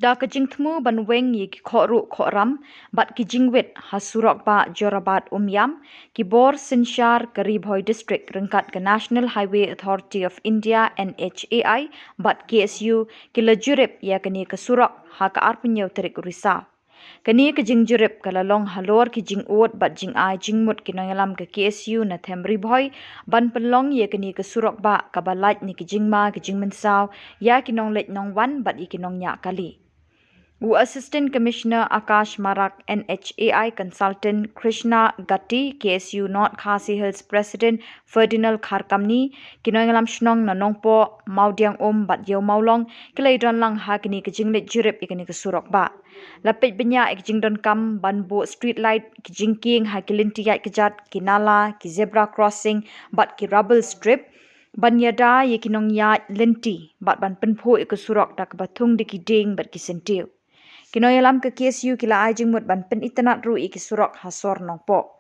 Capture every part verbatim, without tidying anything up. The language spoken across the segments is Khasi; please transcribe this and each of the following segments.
Da ka jingthmu ban weng ïa ki khohruh khohram bad ki jingwit ha surok bah Jorabat Umiam, ki bor synshar ka Ri Bhoi District ryngkat ka National Highway Authority of India, N H A I, bad K S U ki la jurip ïa kane ka surok ha ka arphew tarik u Risaw. Kane ka jingjurip ka la long halor ki jingud bad jingai jingmut ki nongïalam ka K S U na them Ri Bhoi ban pynlong ïa kane ka surok bah kaba lait na ki jingma ki jingmynsaw ïa ki nongleit nongwan bad ïa ki nongñiah kali. U Assistant Commissioner Akash Marak, N H A I Consultant Krishna Gatti, K S U North Khasi Hills President Ferdinand Kharkamni, ki nongïalam shnong na Nongpoh, Mawdiangum bad Ïew Mawlong ki la ïadon lang ha kane ka jingleit jurip ïa kane ka surok bah. La peit bniah ïa ka jingdonkam ban buh street light, ki jingkieng ha ki lynti ïaid kjat, ki nala, ki zebra crossing bad ki rubble strip, ban ïada ïa ki nongïaid lynti bad ban pynphuh ïa ka surok da kaba thung da ki dieng bad ki syntiew. Ki nongïalam ka K S U ki la ai jingmut ban pynitynnad ruh ïa ki surok ha sor Nongpoh.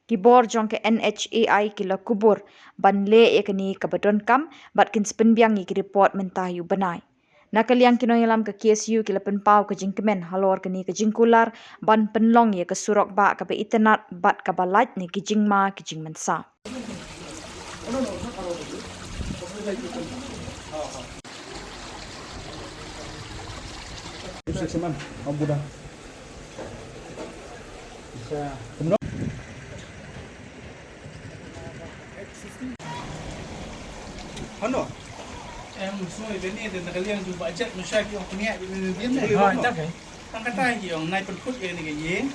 Ki bor jong ka N H A I ki la kubur ban leh ïa kane kaba donkam bad kin sa pynbiang ïa ki report mynta ïa u bnai. Na ka liang ki nongïalam ka K S U ki la pynpaw ka jingkmen halor kane ka jingkular ban pynlong ïa ka surok bah kaba itynnad bad kaba lait na ki jingma ki jingmynsaw. Hano? Em, soi bene de na ka liang jong budget, no sha ki ong kene, bene, bene. Ha, tak, eh. Tang kata ki ong nai pynkut ïa kane ka ïing.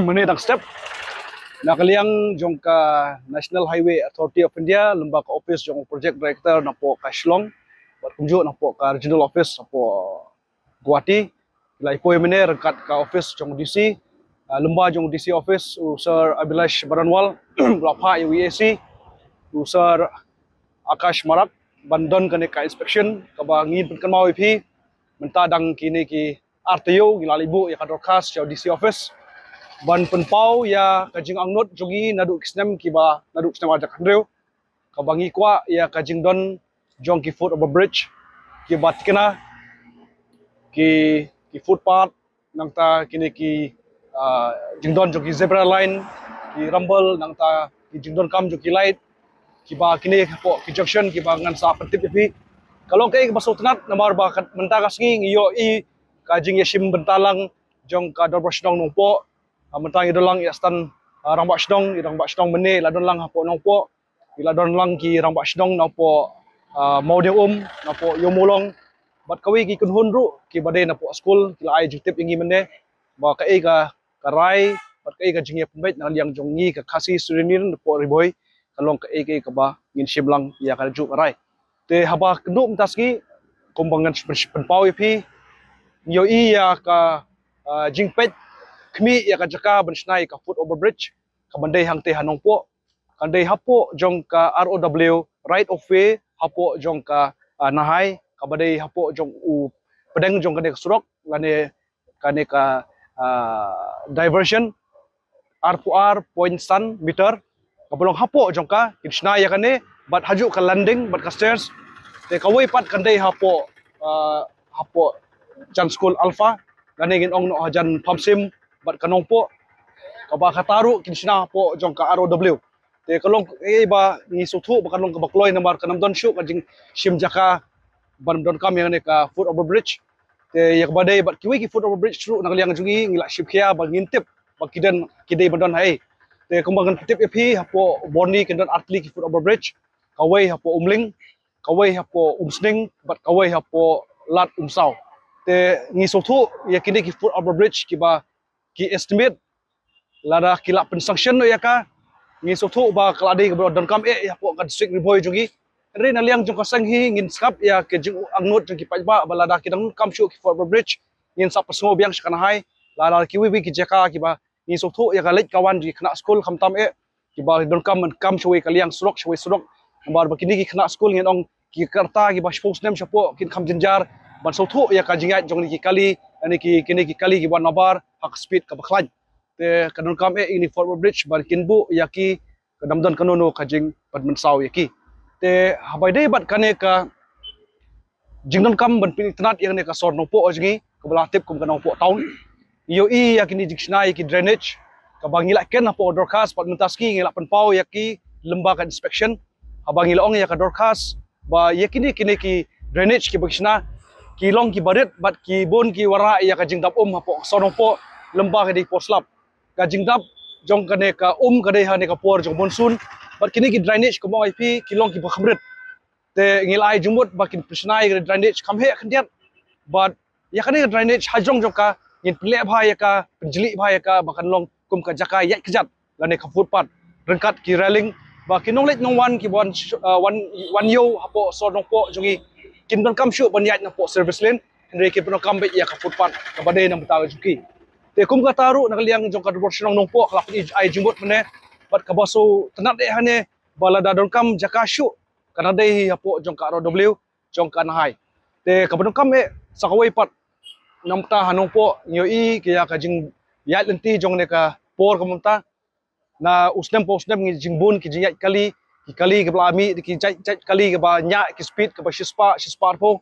Mynne dang step na ka liang jong ka National Highway Authority of India, lem bad ka office jong u Project Director napoh ka Shillong bad kumjuh napoh ka Regional Office napoh Guwahati. La ïa poi mynne ryngkat ka office jong u D C, ah, lem bad jong u D C office, u Sir Abhilash Baranwal, u la phah ïa u E A C, u Sir Akash Marak, ban don kane ka inspection kaba ngin pynkynmaw ïa phi. Mynta dang kine ki ar taïew ngi la leit buh ïa ka dorkhas sha u D C office ban pynpaw ïa ka jingangnud jong ngi naduh ki snem kiba, naduh ki snem ar hajar khathynriew, kaba ngi kwah ïa ka jingdon jong ki foot over bridge kiba thikna, ki, ki footpath, nangta kine ki, ah, jingdon jong ki zebra line, ki rumble, nangta ki jingdonkam jong ki light, kiba kine hapoh ki junction kiba ngan sa pyntip ïa phi. Ka long kaei kaba sngewtynnat namar ba kat mynta ka sngi ngi ïohi ka jingïashim bynta lang jong ka Dorbar Shnong Nongpoh. Ah, mynta ngi don lang ïa stan, ah, rangbah shnong, ïa rangbah shnong mynne la don lang hapoh Nongpoh. Ki la don lang ki rangbah shnong napoh, ah, Mawdiangum, napoh Ïewmawlong. Bad kawei ki kynhun ruh kiba dei napoh skul ki la ai jingtip ïa ngi mynne ba kaei ka, ka rai bad kaei ka jingïapynbeit na liang jong ngi ka Khasi Student Union napoh Ri Bhoi, ka long kaei kaei kaba ngin shim lang ïa kajuh ka rai. Te haba kynduh mynta sngi kumba ngan pyn-, pynpaw ïa phi, ngi ïohi ïa ka, ah, jingpeit khmih ïa ka jaka ban shna ïa ka foot over bridge kaban dei hangtei ha Nongpoh. Kan dei hapoh jong ka R O W right of way hapoh jong ka, ah, Nahai, kaba dei hapoh jong u pdeng jong kane ka surok lane kane ka, ah, diversion, arphew ar point san meter kaba long hapoh jong ka, kin shna ïa kane bad hajuh ka landing bad ka stairs. Te kawei pat kan dei hapoh, ah, hapoh jan skul Alpha, lane ngin ong noh hajan Pamsim bad ka Nongpoh, kaba kata ruh kin shna hapoh jong ka R O W. Te ka long kaei ba ngi sngewthuh ba ka long kaba kloi namar kan ym don shuh ka jingshim jaka ban donkam ïa kane ka foot over bridge. Te ïa kaba dei bad kiwei ki foot over bridge ruh na ka liang jong ngi ngi la shim khia ba ngin tip ba ki don, ki dei ban don haei. Te kumba ngan pyntip ïa phi, hapoh Borni kin don artylli ki foot over bridge, kawei hapoh Umling, kawei hapoh Umsning, bad kawei hapoh Lad Umsaw. Te ngi sngewthuh ïa kine ki foot over bridge kiba ki estimate, lada ki la pynsanction noh ïa ka, ngi sngewthuh ba ka la dei kaba donkam eh hapoh ka district Ri Bhoi jong ngi. Hynrei na liang jong ka seng hi ngin sngap ïa ka jingangnud jong ki paidbah ba lada ki donkam shuh ki foot over bridge, ngin sa pynsngew biang sha ka Nahai, lada kiwei kiwei ki jaka kiba ngi sngewthuh ïa ka leit ka wan jong ki khynnah skul, khamtam eh kiba donkam ban kam shawei ka liang surok shawei surok. Namar ba kine ki khynnah skul, ngin ong, ki ka rta kiba shiphew snem shapoh kin kham jynjar ban sngewthuh ïa ka jingïaid jong kine ki kali, ïa kine ki, kine ki kali kiba nabar ha ka speed kaba khlaiñ. Te ka donkam eh ïa kine foot over bridge ba kin buh ïa ki, ka dang don kano kano ka jingpynmynsaw ïa ki. Te haba ïadei bad kane ka jingdonkam ban pynitynnad ïa kane ka sor Nongpoh jong ngi, kaba la tip kum ka Nongpoh Town, ïohi ïa kine jingshna ïa ki drainage, kaba ngi la kren hapoh dorkhas, bad mynta sngi ngi la pynpaw ïa ki lyngba ka inspection. Haba ngi la ong ïa ka dorkhas ba ïa kine, kine ki drainage kiba ki shna, ki long kiba rit bad ki bun ki wanrah ïa ka jingdap um hapoh sor Nongpoh lyngba ka dei por slap. Ka jingdap jong kane ka um ka dei ha kane ka por jong monsoon, bad kine ki drainage kumba ong ïa phi ki long kiba kham rit. Te ngi la ai jingmut ba kin pynshna ïa ka drainage kham heh khyndiat. Bad ïa kane ka drainage ha jrong jong ka ngin pynleh bha ïa ka, pynjlih bha ïa ka ba kan long kum ka jaka ïaid kjat lane ka footpath, ryngkat ki railing, ba ki nongleit nongwan kiba wan sh-, ah, wan, wan ïew hapoh sor Nongpoh jong ngi kin donkam shuh ban ïaid napoh service lane, hynrei kin pyndonkam beit ïa ka footpath kaba dei na bynta jong ki. Te kum kata ruh, na ka liang jong ka Dorbar Shnong Nongpoh ka la pyn-ai jingmut mynne, bad kaba sngewtynnad eh hangne ba lada donkam jaka shuh, kan dei hi hapoh jong ka R O W jong ka Nahai. Te kaba donkam eh sa kawei pat, na bynta ha Nongpoh ngi ïohi ïa ka jingïaid lynti jong kane ka por ka mynta. Na u snem pa u snem ngi jingbun ki jingïaid kali, ki kali kiba la mih, ki jait, jait kali kiba ñiah ki speed kaba shispah, shispah arphew.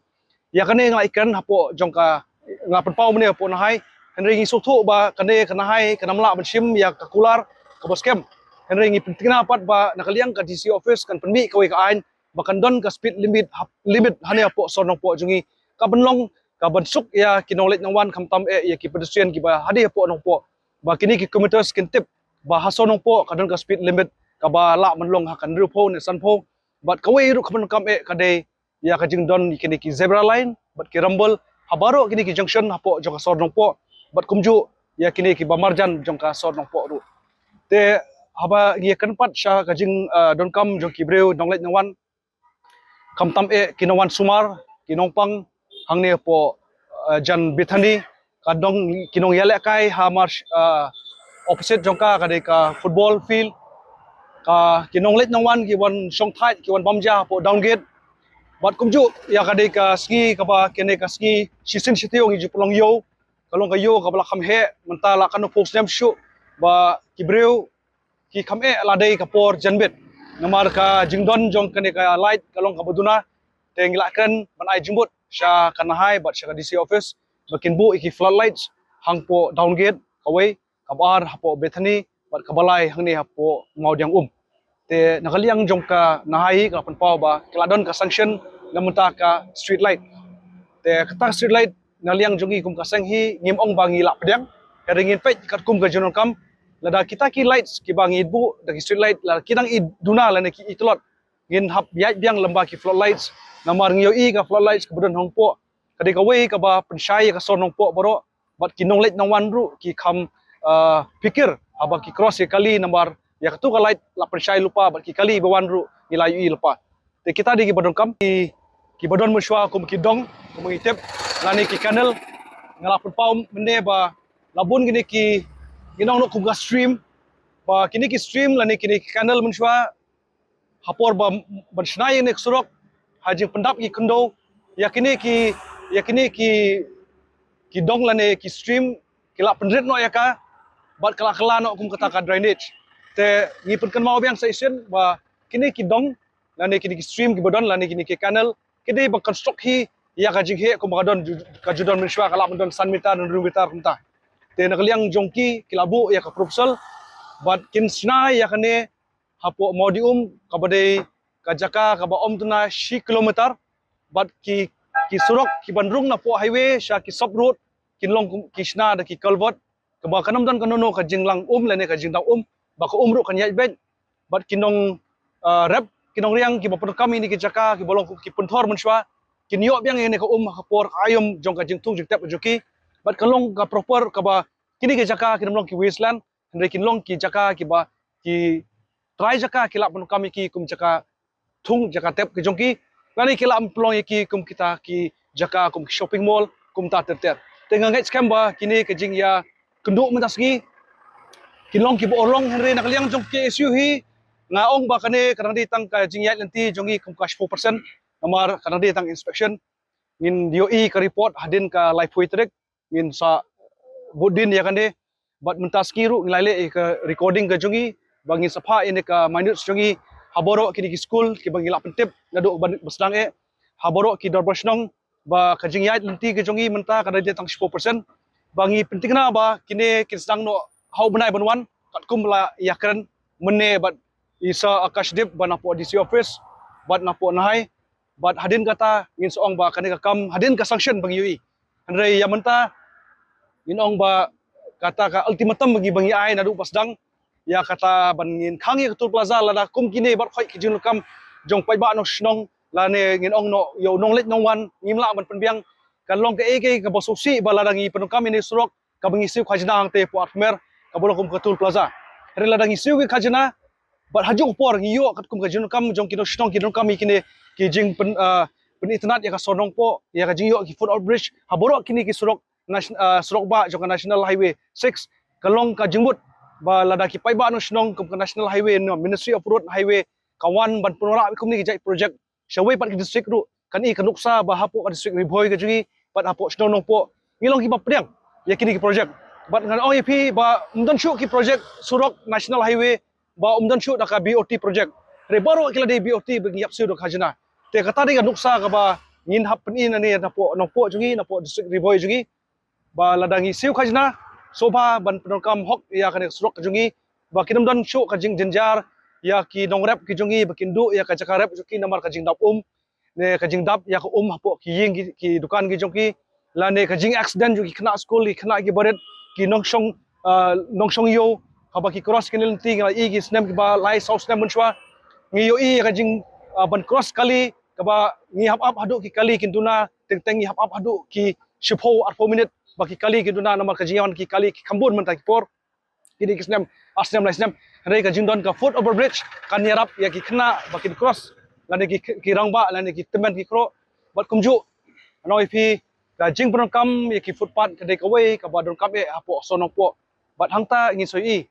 Ïa kane nga la ïakren hapoh jong ka, nga pynpaw mynne hapoh Nahai. Hynrei ngi sngewthuh ba kane ka Nahai kan ym lah ban shim ïa ka kular kaba skhem. Hynrei ngi pyntikna pat ba na ka liang ka D C office kan pynmih kawei ka aiñ ba kan don ka speed limit, hap-, limit hangne hapoh sor Nongpoh jong ngi, ka ban long ka ban suk ïa ki nongleit nongwan, khamtam eh ïa ki pedestrian kiba hadien hapoh Nongpoh. Ba kine ki commuters kin tip ba ha sor Nongpoh ka don ka speed limit kaba lah ban long ha ka hynriewphew ne sanphew. Bad kawei ruh kaba donkam eh ka dei ïa ka jingdon ïa kine ki zebra line bad ki rumble ha baroh kine ki junction hapoh jong ka sor Nongpoh, bad kumjuh ïa kine kiba marjan jong ka sor Nongpoh ruh. Te haba ngi ïakren pat sha ka jing, ah, donkam jong ki briew nongleit nongwan, khamtam eh ki nongwan sumar, ki nongpang hangne hapoh, ah, jan Bethany, ka dong ki nongïalehkai ha mar, ah, opposite jong ka ka dei ka football field. Ka ki nongleit nongwan ki wan shongthait, ki wan bam ja hapoh Downgate. Bad kumjuh ïa ka dei ka sngi kaba kane ka sngi shisien shi taïew ngi ju pynlong ïew, ka long ka ïew kaba la kham heh, mynta la katno phew snem shuh ba ki briew ki kham eh la dei ka por janmiet. Namar ka jingdon jong kane ka light ka long kaba duna. Te ngi la kren ban ai jingmut sha ka Nahai bad sha ka D C office ba kin buh ïa ki floodlights hangpoh Downgate kawei, kaba ar hapoh Bethany, bad kaba lai hangne hapoh Mawdiangum. Te na ka liang jong ka Nahai ka la pynpaw ba ka la don ka sanction na bynta ka street light. Te kata ka street light na liang jong ngi kum ka seng hi ngim ong ba ngi lah pdiang. Ka dei ngin peit katkum ka jingdonkam. Lada kita ki lights kiba ngi buh, da ki street light, lada ki dang i duna lane ki i tlot, ngin hap ïaid biang lyngba ki floodlights. Namar ngi ïohi ka floodlights kaba don ha Nongpoh ka dei kawei kaba pynshai ïa ka sor Nongpoh baroh, bad ki nongleit nongwan ruh ki kham, ah, phikir haba ki cross ïa kali, namar ïa katu ka light la pynshai lypa bad ki kali ba wan ruh ngi la ïohi lypa. Te kita dei kiba donkam, ki, kiba don mynshuwa kum ki dong, kum ngi tip, lane ki canal. Nga la pynpaw mynne ba la bun kine ki, ngi ong noh kum ka stream, ba kine ki stream lane kine ki canal mynshuwa ha por ba ban shna ïa kane ka surok ha jingpyndap ki khyndew, ïa kine ki, ïa kine ki, ki dong lane ki stream ki la pynrit noh ïa ka, bad ka la kylla noh kum kata ka drainage. Te ngi pynkynmaw biang sa shisien ba kine ki dong lane kine ki stream kiba don lane kine ki canal ki dei ban construct hi ïa ka jingheh kumba ka don ju-, ka ju don mynshuwa, ka lah ban don san meter ne hynriew meter kumta. Te na ka liang jong ki, ki la buh ïa ka proposal bad kin shna ïa kane hapoh Mawdiangum, kaba dei ka jaka kaba ym duna shi kilometer, bad ki, ki surok kiban rung napoh highway sha ki sub road kin long kum, ki shna da ki culvert, kaba kan ym don kano kano ka jinglang um lane ka jingdaw um, ba ka um ruh kan ïaid beit, bad ki nong, ah, rep, ki nongriang kiba pyndonkam ïa kine ki jaka kiba long ki pynthor mynshuwa, kin ïoh biang ïa kane ka um ha ka por ka aïom jong ka jingthung jingtep jong ki. Bad ka long ka proper kaba kine ki jaka kin ym long ki wasteland, hynrei kin long ki jaka kiba ki trai jaka ki lah pyndonkam ïa ki kum jaka thung jaka tep ki jong ki. Lane ki lah pynlong ïa ki kum kita ki jaka kum ki shopping mall kumta ter ter. Te nga ngeit skhem ba kine ka jingïakynduh mynta sngi kin long kiba urlong, hynrei na ka liang jong K S U hi nga ong ba kane ka dang dei tang ka jingïaid lynti jong ngi kum ka shiphew percent. Namar ka dang dei tang inspection, ngin ïohi ka report hadien ka laiphew tarik, ngin sa bud din ïa kane. Bad mynta sngi ruh ngi la leh ïa ka recording ka jong ngi ba ngin sa phah ïa kane ka minutes jong ngi ha baroh kine ki skul kiba ngi lah pyntip naduh ba, ba sdang eh ha baroh ki dorbar shnong ba ka jingïaid lynti ka jong ngi mynta ka dang dei tang shiphew percent. Ba ngi pynthikna ba kine kin sdang noh ha u bnai ban wan katkum la ïakren mynne bad i Sir Akashdeep ba napoh D C office bad napoh Nahai. Bad hadien kata ngin sa ong ba kane ka kam hadien ka sanction ba ngi ïohi. Hynrei ïa mynta ngin ong ba kata ka ultimatum ba ngi, ba ngi ai naduh ba sdang ïa kata ban ngin khang ïa ka Toll Plaza lada kum kine baroh ki jingdonkam jong paidbah nongshnong lane ngin ong noh ïa u nongleit nongwan ngim lah ban pynbiang. Kan long kaei kaei kaba sngewsih ba lada ngi pyndonkam ïa kane ka surok kaba ngi siew khajna hangtei hapoh Arphew Mer kaba long kum ka Toll Plaza. Hynrei lada ngi siew ki khajna bad ha kajuh ka por ngi ïoh katkum ka jingdonkam jong ki nongshnong ki donkam ïa kine ki jingpyn, ah, pynitynnad ïa ka sor Nongpoh, ïa ka jingïoh ki foot overbridge ha baroh kine ki surok nation-, ah, surok bah jong ka National Highway six. Ka long ka jingmut ba lada ki paidbah nongshnong kum ka National Highway, no, Ministry of Road Highway ka wan ban pynwanrah kumne ki jait project shawei pat ki district ruh, kan i ka nuksa ba hapoh ka district Ri Bhoi ka jong ngi bad hapoh shnong Nongpoh ngi long kiba pdiang ïa kine ki project. Bad ngan ong ïa phi ba ym don shuh ki project surok National Highway ba ym don shuh da ka B O T project. Hynrei baroh ki la dei B O T ba ngi ïap siew da ka khajna. Te kata dei ka nuksa kaba ngin hap pyni nangne napoh Nongpoh jong ngi, napoh district Ri Bhoi jong ngi. Ba lada ngi siew khajna, sngewbha ban pyndonkam hok ïa kane ka surok ka jong ngi, ba kin ym don shuh ka jingjynjar ïa ki nongrep ki jong ngi ba kin duh ïa ka jaka rep jong ki namar ka jingdap um ne ka jingdap ïa ka um hapoh ki ïing ki, ki dukan ki jong ki, lane ka jingaccident jong ki khynnah skul, ki khynnah kiba rit, ki nongshong, ah, nongshong ïew, haba ki cross kine ki lynti, nga la i ki snem kiba lai saw snem mynshuwa ngi ïohi ïa ka jing, ah, ban cross kali kaba ngi hap ap haduh ki kali kin duna, teng teng ngi hap ap haduh ki shiphew arphew minit ba ki kali kin duna namar ka jingïawan ki kali ki kham bun mynta ki por. Kine ki snem, ar snem, lai snem, hynrei ka jingdon ka foot overbridge kan ïarap ïa ki khynnah ba kin cross, lane ki, ki rangbah, lane ki tymmen ki kro. Bad kumjuh, ngan ong ïa phi, ka jingpyndonkam ïa ki footpath ka dei kawei kaba donkam eh hapoh shnong Nongpoh. Bad hangta ngin sa ïohi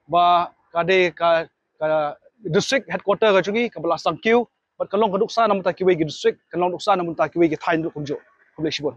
ba ka dei ka, ka district headquarter ka jong ngi kaba la sdang kiew, bad ka long ka nuksa na bynta kiwei ki district, ka long nuksa na bynta kiwei ki thaiñ ruh kumjuh. Khublei shibun.